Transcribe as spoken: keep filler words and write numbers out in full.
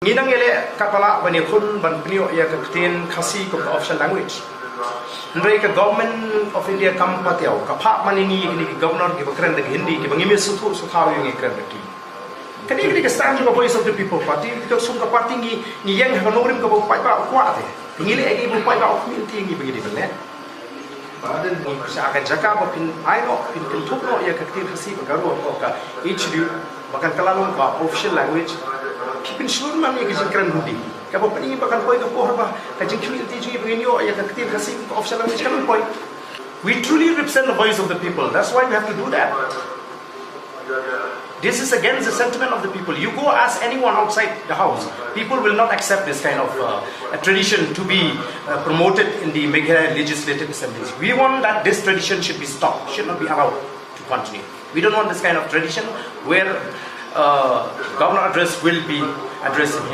Ngi nang ïaleh katba lah ban ïakhun ban pynïoh ïa ka ktien Khasi kum ka official language. Hynrei ka Government of India kam pat ïoh, ka phah man ïa ngi ïa kine ki governor kiba kren da ka Hindi, kiba ngim ïa sngewthuh sngewthuh ïa ngi kren da ki. Kane ka dei ka stand jong ka Voice of the People Party, ka sum ka party ngi, ngi ïeng ha ka nongrim kaba u paidbah u kwah te. Ngi leh ïa kiba u paidbah u khmih lynti ïa ngi ba ngi dei ban leh. Sha ka jaka ba phin ai noh, phin kynthup noh ïa ka ktien Khasi bad Garo hapoh ka H D, ba kan kylla long ka official language. Phi pynshlur man ïa ka jingkren Hindi. Kaba pyni ba kan poi ka por ba ka jingkhmih lynti jong ngi ba ngin ïoh ïa ka ktien Khasi kum ka official language kan poi. We truly represent the voice of the people. That's why we have to do that. This is against the sentiment of the people. You go ask anyone outside the house, people will not accept this kind of uh, a tradition to be uh, promoted in the Meghalaya Legislative Assemblies. We want that this tradition should be stopped, should not be allowed to continue. We don't want this kind of tradition where uh, governor address will be addressed in